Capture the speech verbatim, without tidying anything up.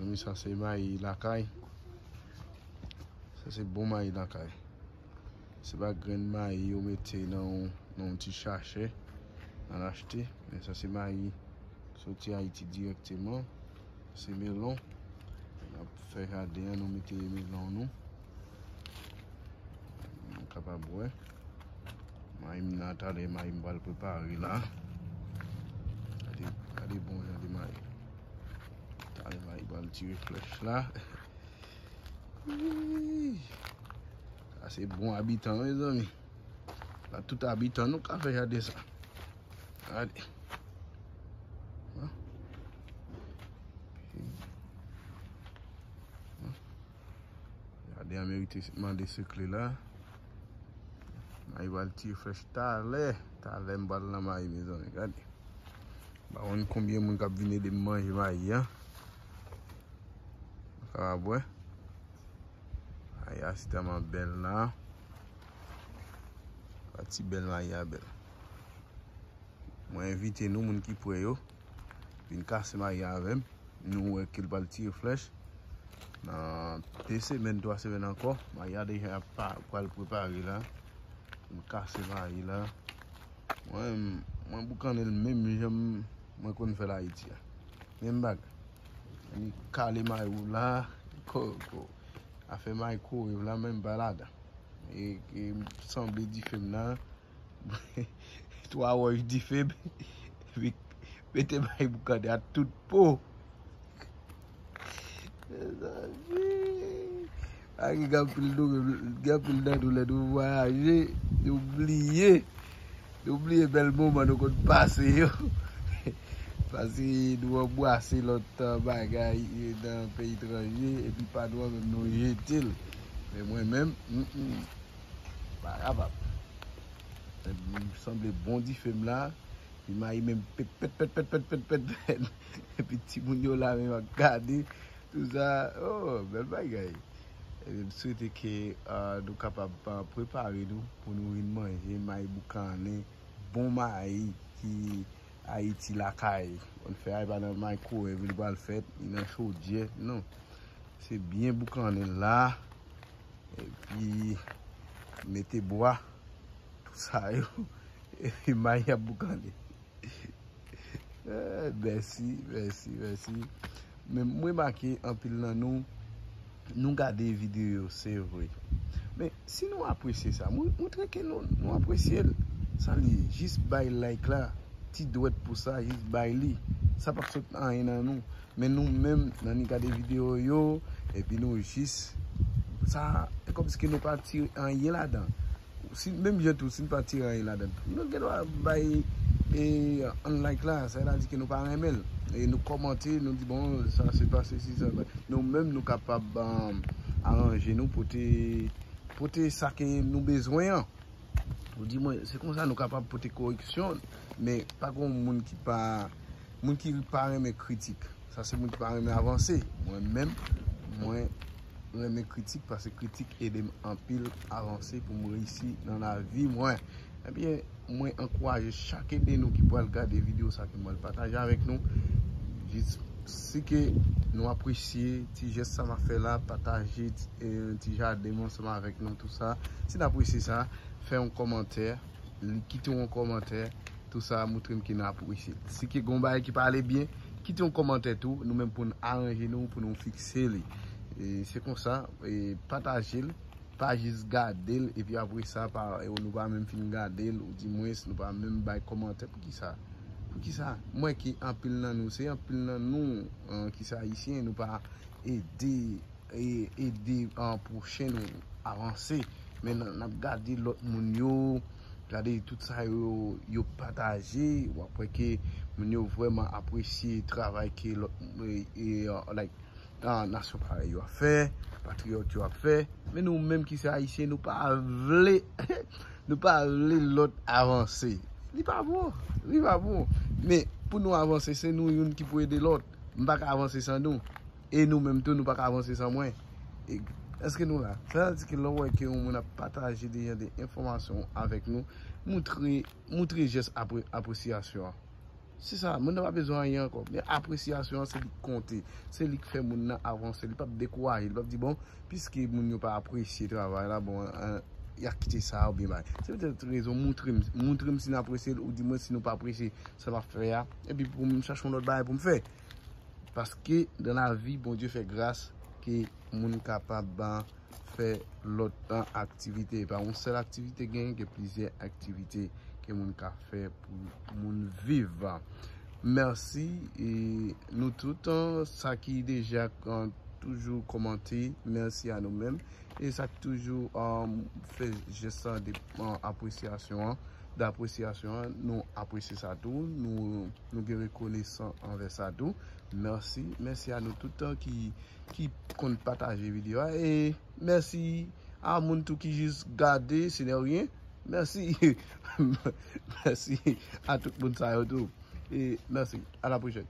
Mezanmi, sa se mayi lakay. Sa se bon mayi lakay. Se pa grenn mayi yo mete nan yon, nan yon ti sachè, al achte. Men sa se mayi soti Ayiti dirèkteman. Se melon. N ap fè jaden an, nou mete melon nou. Nou kapab wè. Mayi m nan, talè mayi m pral prepare la. Gade, gade bon jan de mayi. Talè mayi pral tire flèch la. Wi. Sa se bon abitan, mezanmi. Pa tout abitan nou ka fè jaden sa. Gade. Jaden an merite mande sekle la. Mayi pral tire flèch talè. Talè m pral nan mayi, mezanmi. Gade. M pa konn konbyen moun k ap vin ede m manje mayi an. Sa va bwè. Mayi a si tèlman bèl la. Pati bèl mayi a bèl. Mwen envite nou, moun ki prè yo, vin kase mayi a avè m. Nou wè ke l pral tire flèch. Nan de semèn, twa semèn ankò, mayi a deja pa, pral prepare la. Nou kase mayi la. Mwen, mwen boukannen l menm jan m, mwen konn fè l Ayiti a. Menm bagay. Ni kale mayi w la, ko, ko. Afè mayi kore w la, menm pa ladan. E, e sanble dife m nan. Twa wòch dife, epi mete bay boukannen a tout po. Mezanmi. A, gen anpil nou, gen anpil nan nou lè nou vwayaje, nou bliye. Nou bliye bèl moman nou konn pase yo. Paske nou anbrase lòt, uh, bagay, eh, nan peyi etranje, epi pa nou an menm nou jete l. Men mwen menm, mm, mm. Pa kapab. Sanble bon dife m la. Li mayi menm pèt, pèt, pèt. Epi timoun yo la menm ap gade. Tout sa, oh, bèl bagay. Epi m swete ke, ah, nou kapab, ah, prepare nou pou nou vin manje mayi boukannen, bon mayi ki Ayiti lakay. Konn fè a, e pa nan maykowèv li pral fèt, li nan chodyè. Non. Se byen boukannen la. Epi mete bwa, tout sa yo. Epi mayi ap boukannen. Eh, mèsi, mèsi, mèsi. Men m remake anpil nan nou, nou gade videyo yo, se vre. Men si nou apresye sa, mou-, moutre ke nou, nou apresye l. Sa li ye, jis bay like la, ti dwèt pou sa, jis bay li. Sa p ap sot anyen nan nou. Men nou menm, nan ni gade videyo yo, epi nou jis, sa, e kòmsi ke nou pa tire anyen ladan. Si, menm jan tou, si n pa tire anyen ladan, nou gen dwa bay, e, unlike la, sa vle di ke nou pa renmen l. E nou kòmante, nou di, bon, sa se pa sesi, sa pa. Nou menm, nou kapab, um, aranje nou, pote, pote sa ke nou bezwen an. Ou di mwen, se konsa nou kapab pote koreksyon, men pa gen moun ki pa, moun ki pa renmen kritik. Sa se moun ki pa renmen avanse. Mwen menm, mwen renmen kritik paske kritik ede m anpil avanse pou m reyisi nan lavi mwen. Ebyen, mwen ankouraje chak de nou ki pral gade videyo sa ke mwen pataje avèk nou. Jis si ke nou apresye ti jès sa m ap fè la, pataje ti, eh, ti jaden m ansanm avèk nou, tout sa. Si n apresye sa, fè yon kòmantè, li, kite yon kòmantè, tout sa moutre m ke n apresye l. Si ke gon bagay ki pa ale byen, kite yon kòmantè tou, nou menm pou n aranje nou, pou nou fikse li. E se konsa, e pataje l, pa jis gade l, epi apre sa, pa, e nou pa menm fin gade l, ou di mwens, nou pa menm bay kòmantè. Poukisa? Poukisa? Mwen ki anpil nan nou, se anpil nan nou, an, ki se ayisyen, nou pa ede e ede, ah, pwochen nou avanse. Men n, n ap gade lòt moun yo, gade tout sa yo, yo pataje, w ap wè ke moun yo vrèman apresye travay ke lòt, e, e, ah, like, ah, nasyon parèy yo ap fè, patriyòt yo ap fè. Men nou menm ki se ayisyen, nou pa vle, nou pa vle lòt avanse. Li pa bon, li pa bon. Men pou nou avanse, se nou youn ki pou ede lòt. M pa ka avanse san nou. E nou menm tou, nou pa ka avanse san mwen. E, èske nou la? Sa vle di ke lè w wè ke yon moun ap pataje de jan de enfòmasyon avèk nou, moutre, moutre jès apre-, apresyasyon an. Se sa, moun nan pa bezwen anyen ankò. Men apresyasyon an, se li k konte. Se li k fè moun nan avanse. Li p ap dekouraje. Li p ap di, bon, piske moun yo pa apresye travay la, bon, y a kite sa oubyen bay. Se petèt rezon, moutre m, moutre m si n apresye l, ou di mwen si nou pa apresye sa m ap fè a. Epi pou m chache yon lòt bagay pou m fè. Paske nan lavi, Bondye fè gras ke moun kapab fè lòt aktivite. E pa yon sèl aktivite gen, gen plizyè aktivite ke moun ka fè pou moun viv. Mèsi e nou tout, sa ki deja toujou kòmante, mèsi a nou menm. E sa k toujou fè jès de apresyasyon an, dapresyasyon an, nou apresye sa tou, nou, nou gen rekonesan anvè sa tou. Mèsi, mèsi a nou tout ki, ki konn pataje videyo a. E mèsi a moun tou ki jis gade, se ne rien. Mèsi. Mèsi a tout moun sa yo tou. E mèsi. A la pwochèn.